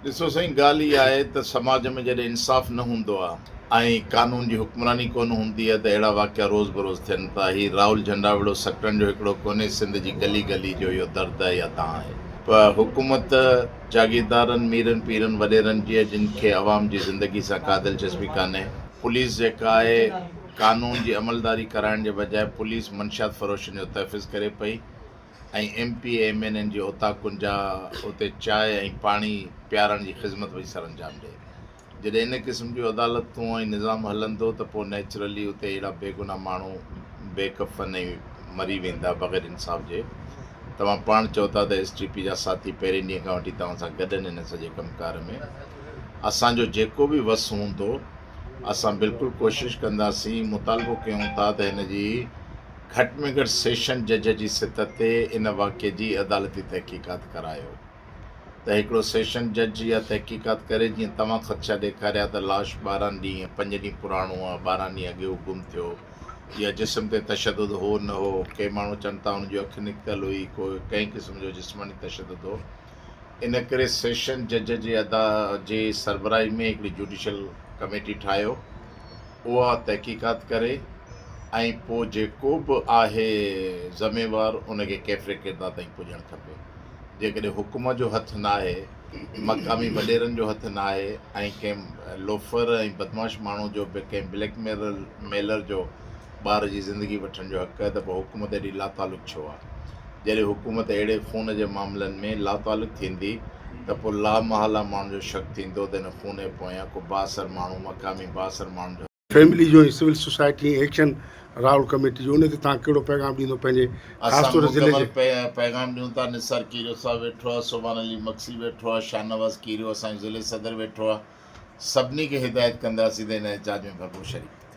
ڏسو سائين ڳالهه اها آهي ته سماج ۾ جڏهن انصاف نه هوندو آهي ۽ قانون جي حڪمراني ڪونه هوندي آهي ته اهڙا واقعا روز بروز ٿين ٿا. هي راهول جهنڊاوڙو سڪرنڊ جو هڪڙو ڪونهي سنڌ جي گلي گلي جو اهو درد آهي يا دانهن آهي. پر حڪومت جاگيردارن ميرن پيرن وڏيرن جي آهي جن کي عوام جي زندگي سان ڪا دلچسپي ڪانهي. پوليس جيڪا آهي قانون جي عملداري ڪرائڻ جي بجاء پوليس منشيات فروشن جو تحفظ ڪري پئي. ۽ M P A M N N جي اوطاقن جا اتي چانهه ۽ پاڻي پيارڻ جي خذمت پئي سرانجام ڏئي. جڏهن ان قسم جون عدالتون ۽ نظام هلندو ته پوء نيچرلي اتي اهڙا بيگناهه ماڻهو بي ڪفن ۽ مري ويندا بغير انصاف جي. توهان پاڻ چئو ٿا ته ايس ٽي پي جا ساٿي پهرين ڏينهن کان وٺي توهان سان گڏ آهن ان سڄي ڪم ڪار ۾. اسان جو جيڪو به وس هوندو اسان بلڪل ڪوشش ڪنداسين مطالبو ڪيون ٿا ته هن جي گهٽ ۾ گهٽ سيشن جج جي سطح تي ان واقعي جي عدالتي تحقيقات ڪرايو ته هڪڙو سيشن جج اها تحقيقات ڪري جيئن توهان خدشا ڏيکاريا ته لاش 12 ڏينهن پنج ڏينهن پراڻو آ 12 ڏينهن اڳي هو گم ٿيو يا جسم تي تشدد هو نه هو ڪي ماڻهو چون ٿا ان جي اک نڪتل هئي ڪو ڪنهن قسم جو جسماني تشدد هو ان ڪري سيشن جج جي ادا جي سربراهي ۾ هڪڙي جوڊيشل ڪميٽي ٺاهيو. اها تحقيقات ڪري ۽ پوء جيڪو به آهي ذميوار ان کي ڪيفر ڪردار تائين پڄڻ کپي. جيڪڏهن حڪم جو هٿ ناهي، مقامي وڏيرن جو هٿ ناهي ۽ ڪنهن لوفر ۽ بدمعاش ماڻهو جو به ڪنهن بليڪ ميلر جو ٻار جي زندگي وٺڻ جو حق آهي ته پوء حڪومت ايڏي لاتعلق ڇو آهي؟ جڏهن حڪومت اهڙي خون جي معاملن ۾ لاتعلق ٿيندي ته پوء لامحاله ماڻهن جو شڪ ٿيندو ته ان خون جي پويان ڪو بااثر ماڻهو، مقامي بااثر ماڻهن جو. فيملي جو ۽ civil society ۽ action Rahul committee جو ان تي توهان ڪهڙو پيغام ڏيندو پنهنجي خاص اسان طور ضلعي مڪمل جي. پيغام ڏيون ٿا نثار ڪيريو صاحب ويٺو آهي، سبحان علي مگسي ويٺو آهي، شاهنواز ڪيريو اسان جو ضلعي صدر ويٺو آهي، سڀني کي هدايت ڪنداسين ته ان احتجاج ۾ ڀرپور شريڪ ٿيو.